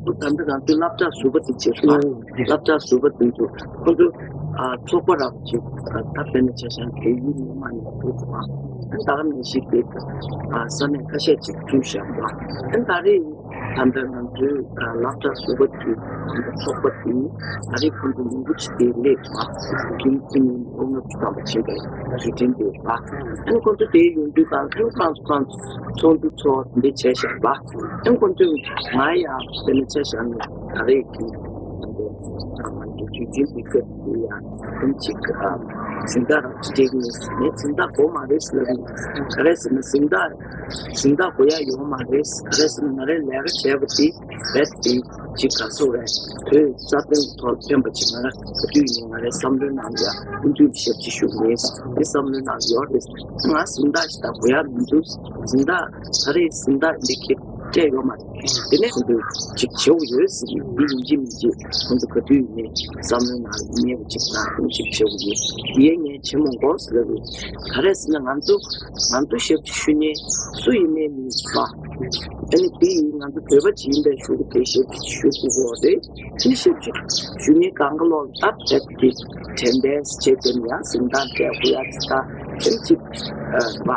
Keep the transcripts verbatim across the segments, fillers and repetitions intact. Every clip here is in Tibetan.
ད་ལྟ་ང་ཚོའི་སློབ་གྲྭ་ཟུར་པ་དེ་བྱེད་པ། སློབ་གྲྭ་ཟུར་པ་དེ་ཚོ་ཁོ་ཚོ་ཨ་ཚོགས་པ་རབ་ཅིག་ད་དཔེར་ན་ཆ་བཞག་བལ་ཡུལ་མི་མང་ནས་ཚོགས་པ། ཨ་ད་ག་ནང་བཞིན་དེ་ཨ་ས་གནས་ཁ་ཤས་ཅིག་བཙུགས་བཞག་པ། ཨ་ད་རེས་ད་ལྟ་ང་ཚོའི་ཨ་སློབ་གྲྭ་ཟུར་པ་དེ་ཚོགས་པ་དེ་ད་རེས་ཁོང་ཚོ་མང་པོ་ཅིག་དེ་སླེབས་པ། དགེ་རྒན་ཁོང་ཉིད་ལོ་ལྔ་བཅུ་ཐམ་པ་བྱེད་པའི་དུས་དྲན་དེ་ལ། ཨ་ཁོང་ཚོ་དེ་ཡོང་དུས་གང་ཁོང་ཚོ་གང་ཚོགས་འདུ་ཚོགས་འདི་བྱས་བཞག་པ། ཨ་ཁོང་ཚོས་ང་ཡང་དེ་ནི་བྱས་བཞག་ནས་ད་རེས་ཀྱི་ང་ཚོ་དུས་ཆེན་འདི་སྐབས་འདི་ཡང་ཁོང་ཅིག་གཟེངས་རྟགས་རག་ཅིག་སྤྲད་ཀྱི་ཡིན་ཟེར་ནས། གཟེངས་རྟགས་དགོས་མ་རེད་ཟེར་ལབ་ཡིན། ག་རེ་ཟེར་ན་གཟེངས་རྟགས་གཟེངས་རྟགས་དགོས་ཡ་ཡོད་མ་རེད། ག་རེ་ཟེར་ན་ང་རའི་ལས་ཀ་བྱས་པ་དེ་རྦད་དེ་ཅིག་ག་སོ་བས་བོད་རྩ་དོན་ཐོག་ཕན་པ་ཅིག་ང་ར་ག་དུས་ཡིན་ང་རའི་བསམ་བློའི་ནང་ཡ་ཀུན་འདུས་ཞབས་ཕྱི་ཞུ་མེད་དེ་བསམ་བློའི་ནང་ཡོད་རེད། ང་གཟེངས་རྟགས་ཞིག་ད་དགོས་ཡ་མི་འདུག་གཟེངས་རྟགས་ད་རེས་གཟེངས་རྟགས་འདི་ཁྱེད་སྤྲད་ཡོད་མ་རེད། དེ་ནས་ཁོང་ཚོས་ཅིག་བྱེད་དགོས་ཡོད་ཟེར་གྱི་འདི་ཡིན་གཅིག་མིན་གཅིག་ཁོང་ཚོ་ག་དུས་ཡིན་ནའི་བསམ་བློའི་ནང་ལ་ཉེ་བ་ཅིག་ང་ཁོང་ཅིག་བྱེད་དགོས་ཡོད། དེ་ཡས་ངས་བྱེད་མི་དགོས་ཟེར་ལབ་ཡོད། ག་རེ་ཟེར་ན་ང་ཚོ་ང་ཚོ་ཞབས་ཕྱི་ཞུ་མཁན་སུ་ཡིན་ནའི་མི་ཡིན་པ། ཨ་ནི་དེ་ཡིས་ང་ཚོ་བོད་པ་ཅིག་ཡིན་པའི་ཤུགས་དེ་ཞབས་ཕྱི་ཞུ་དགོས་ཀྱི་རེད། དེ་ཞབས་ཕྱི་ཞུ་མཁན་གང་ག་ལོག་ལ་ད་བྱས་ཏེ་དྲན་རྟེན་བྱས་ཏེ་ཡང་གཟེངས་རྟགས་སྤྲད་དགོས་ཡ་ཅིག་དང་། ཨ་ནི་ཅིག་ཨ་བ་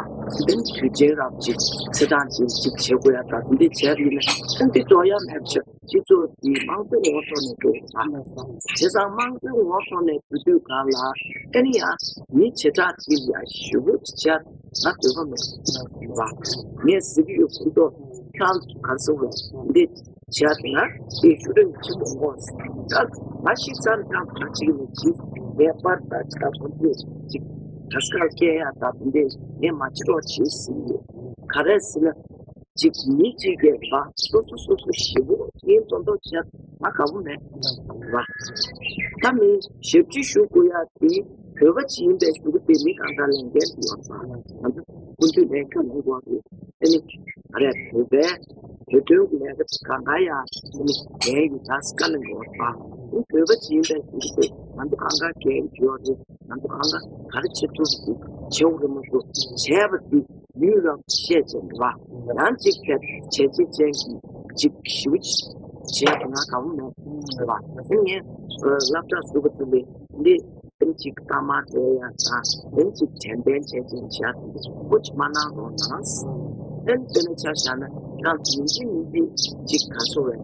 དེ་ནི་དུས་ཆེན་རབ་ཅིག་ཚེས་གྲངས་ཅིག་ཅིག་བྱེད་དགོས་ཡ་དང་དེ་འདྲ་བྱས་པ་ཡིན་ན། ཨ་ནི་དེ་འགྲོ་ཡ་མེད་པ་བྱས། སྤྱི་ཚོགས་འདི་དམངས་གཙོའི་ངོ་ཐོག་ནས་འགྲོ་དགོས་པ། བྱས་ཙང་དམངས་གཙོའི་ངོ་ཐོག་ནས་འགྲོ་དུས་གང་ལ་ཨ་ནི་ཡང་མི་བྱེ་བྲག་ཅིག་ལ་ཞེ་པོ་ཅིག་བྱས་ང་འདོད་པ་མེད་པ། ངས་ཟེར་གྱི་ཡོད། ཁོང་ཚོ་ཁྱེད་རང་ཚོ་ག་རེ་ཟེར་དགོས་འདི་བྱས་ན་དེ་ཤུགས་རིང་ཅིག་མི་འགོར། ད་ང་ཤི་ཚར་ཁྱེད་རང་ཚོ་ག་ཅིག་ནས་ཅིག་ངས་པར་དང་ཅིག་ཁོང་ཚོས་ཅིག་ག་ས་ག་སྐད་ཡག་དང་དེ་འདྲས་ངས་མ་བྱེད་རོགས་བྱེད་ཟེར་གྱི་ཡོད། ག་རེ་ཟེར་ན། གཅིག་མི་གཅིག་གིས་བ་སོ་སོ་སོ་སོ་ཞེ་པོ་ཡིན་མདོག་མདོག་བྱས་ང་དགའ་པོ་མེད་བ། ད་མི་ཞབས་ཕྱི་ཞུ་དགོས་ཡ་དེ་བོད་པ་ཅིག་ཡིན་པའི་ཞུ་གི་དེ་མི་གང་ག་ལས་འགན་དུ་ཡོད་པ། ང་ཚོ་སྐུ་མདུན་ལས་ཀ་ལས་འགོ་རེད། ཨ་ནི་ཨ་རེ་བོད་པའི་བོད་དོན་གྱི་ལས་ཀ་གང་ག་ཡ་ཨ་ནི་འགན་ཡོད་ད་སི་ཀ་ལས་འགོ་བ། ཨ་ནི་བོད་པ་ཅིག་ཡིན་པའི་ཞུ་གི་དེ་ང་ཚོ་གང་ག་འགན་ཡོད་རེད། ང་ཚོ་གང་ག་ག་རེ་བྱེད་ཐུབ་ཀྱི་བྱེད་འོ་རེད་མ་གཏོགས་བྱས་པ་དེ། ཡུལ་རང་བཤད་ཅན་རེད་བ། ཡང་གཅིག་ཕེབས་བྱས་རྗེས་ཅན་གྱི་གཅིག་ཞིབ་བྱས་ཏེ་ང་དགའ་པོ་མེད་རེད་བ། དེ་ངས་སློབ་གྲྭ་ཟུར་པ་ཚོ་ལས་འདི་ཨེམ་གཅིག་གཏའ་མ་སྤྲད་ཡ་དང་ཨེམ་གཅིག་དྲན་རྟེན་བྱས་ཅན་བྱས་ཏེ་ཁོ་ཅིག་མ་གནང་རོགས་གནང་། ཨེམ་དེ་ནས་ཆ་བཞག་ན་ཁྱེད་རང་ཚོ་ཡིན་གཅིག་མིན་གཅིག་གཅིག་ག་སོ་བས་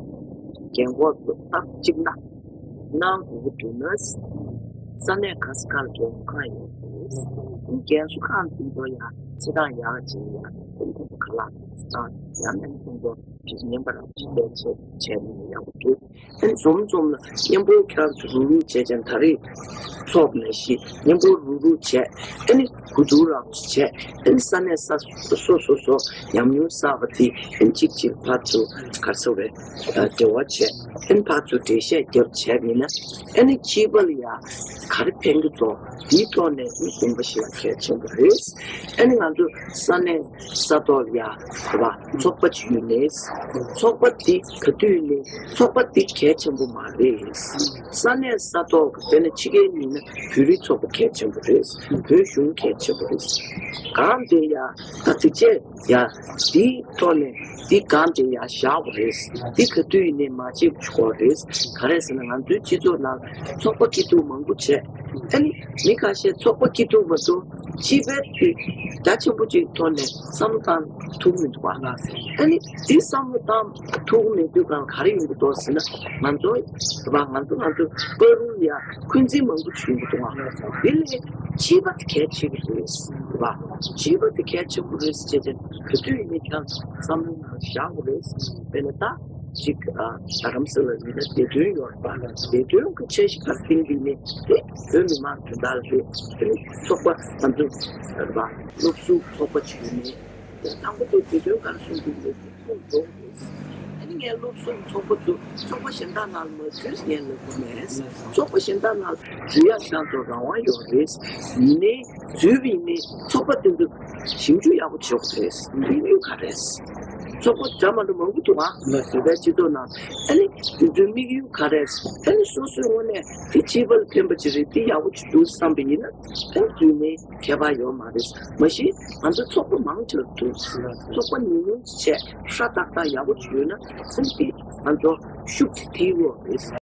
རྒན་གོག་ཚོ་ཨ་གཅིག་ན། གནང་དགོས་ཀྱི་འདུག་ན། ས་གནས་ག་ས་ག་ལ་རྒན་གསོ་ཁང་ཡོད་རེད། རྒན་གསོ་ཁང་དེ་ཚོ་ཡང་ཚེ་ཐང་ཡག་ཅིག་ཡང་ཁོང་ཚོ་ཁ་ལག་དང་ཡང་མིན་ཁོང་ཚོ་ཉན་པ་རང་ཅིག་བྱས་བྱས་ནས་ཡག་པོ་འདུག་ཨ་ནི་འཛོམས་འཛོམས་ལ་མཉམ་པོ་ཁྱེད་རང་ཚོ་རུག་རུག་བྱས་ཀྱང་ད་རེས་ཚོགས་ནས་ཤི་མཉམ་པོ་རུག་རུག་བྱས། ཨ་ནི་གོ་བསྡུར་རང་བྱས། ཨ་ནི་ས་གནས་ས་སོ་སོ་སོ་ཉམས་མྱོང་བསགས་པ་དེ་ཨ་ནི་གཅིག་གཅིག་ཕར་ཚུར་ག་རེ་ཟེར་བས། འབྲེལ་བ་བྱས། ཨ་ནི་ཕར་ཚུར་འགྲེལ་བཤད་རྒྱབ་བྱས་པ་ཡིན་ན། ཨ་ནི་སྤྱི་པ་ལ་ཡང་ག་རེ་ཕན་གྱི་འདུག་དེའི་ཐོག་ནས་ཨ་ནི་དགོངས་པ་བཞེས་ཡ་གལ་ཆེན་པོ་རེད། ཨ་ནི་ང་ཚོ་ས་གནས་ས་ཐོག་ལ་ཡང་རེད་པ། ཚོགས་པ་ཅིག་ཡོད་ནས། ཚོགས་པ་དེ་ག་དུས་ནས་ཚོགས་པ་དེ་གལ་ཆེན་པོ་མ་རེད། ས་གནས་ས་ཐོག་དཔེར་ན་ཕྱི་རྒྱལ་ཡིན་ན་བོད་རིགས་ཚོགས་པ་གལ་ཆེན་པོ་རེད། བོད་གཞུང་གལ་ཆེན་པོ་རེད། གང་དེ་ཡང་ད་དེ་བྱས། ཡ། དེའི་ཐོག་ནས་དེ་གང་དེ་ཡ་བཞག་པ་རེད། དེ་ག་དུས་ཡིན་ནའི་མ་བརྗེད་པ་ཞིག་དགོས་རེད། ག་རེ་ཟེར་ན་ང་ཚོའི་སྤྱི་ཚོགས་ནང་ཚོགས་པ་སྐྱིད་སྡུག་མང་པོ་བྱས། ཨ་ནི་མི་ཁ་ཤས་ཚོགས་པ་སྐྱིད་སྡུག་མ་གཏོགས་སྤྱི་པའི་དུས་རྒྱ་ཆེན་པོ་ཅིག་ཐོག་ནས་བསམ་བློ་བཏང་ཐུབ་མི་འདུག་བ། ཨ་ནི་དེ་བསམ་བློ་བཏང་ཐུབ་མེད་དུས་གང་ག་རེ་ཡོང་གི་འདུག་ཟེར་ན་ང་ཚོ་བ་ང་ཚོ་ང་ཚོ་བར་རུ་ཡ་འཁོན་འཛིན་མང་པོ་བྱུང་གི་འདུག་བ། དེ་ལས་སྤྱི་པ་དེ་གལ་ཆེ་གི་རེད་བ། སྤྱི་པ་དེ་གལ་ཆེན་པོ་རེད་ཟེར་བྱས་ཏེ་ག་དུས་ཡིན་ནའི་ཀྱང་བསམ་བློའི་ནང་བཞག་དགོས་རེད། དཔེར་ན་ད་ཅིག་ཨ་རྡ་རམ་ས་ལ་ཡིན་ན་བདེ་དོན་ཡོད་རེད་པ། བདེ་དོན་གྱི་འཆར་གཞི་ག་རེ་བཏིང་གི་ཡིན་ནའི་དེ་བོད་མི་མང་དོན་དག་ལ་རེད། དེ་ནི་ཚོགས་པ་ང་ཚོ་རེད་པ། སློབ་ཟུར་ཚོགས་པ་ཅིག་ཡིན་ནའི་དང་པོ་དེ་བདེ་དོན་ག་རེ་གསུང་གི་ཡིན་ནའི་དེ་ཁོང་འགྲོ་དགོས་རེད། ཨ་ནི་ངས་སློབ་ཟུར་ཚོགས་པ་ཚོ་ཚོགས་པ་གཞན་དག་ནང་ལ་མ་འཛུལ་ཟེར་ངས་ལབ་གི་མེད། ཚོགས་པ་གཞན་དག་ནང་ལ་འཛུལ་ཡག་ཤང་དུ་རང་དབང་ཡོད་རེད། ཡིན་ནའི་འཛུལ་བ་ཡིན་ནའི་ཚོགས་པ་དེ་ཚོ་ཞིབ་འཇུག་ཡག་པོ་བྱེད་དགོས་རེད། དམིགས་ཡུལ་ག་རེ་རེད། ཚོགས་པ་འདྲ་མ་འདྲ་མང་པོ་འདུག་ཨ། བོད་པའི་སྤྱི་ཚོགས་ནང་ཨ་ནི་དེ་ཚོའི་དམིགས་ཡུལ་ག་རེ་རེད། ཨ་ནི་སོ་སོའི་ངོས་ནས་དེ་སྤྱི་པ་ལ་ཕན་པ་ཅིག་རེད། དེ་ཡག་པོ་ཅིག་འདུག་བསམ་པ་ཡིན་ན་ཨ་ནི་འཛུལ་ནའི་ཁྱད་པར་ཡོད་མ་རེད། མ་གཞི་ང་ཚོ་ཚོགས་པ་མང་ཆེ་བ་འདུག་ཚོགས་པ་ཉུང་ཉུང་བྱས་ཧྲ་ཏག་ཏག་ཡག་པོ་ཅིག་ཡོད་ན་ཨ་ནི་དེ་ང་ཚོ་ ཤུགས་ཀྱིས་དེའི་འོག་ཏུ་ཟ།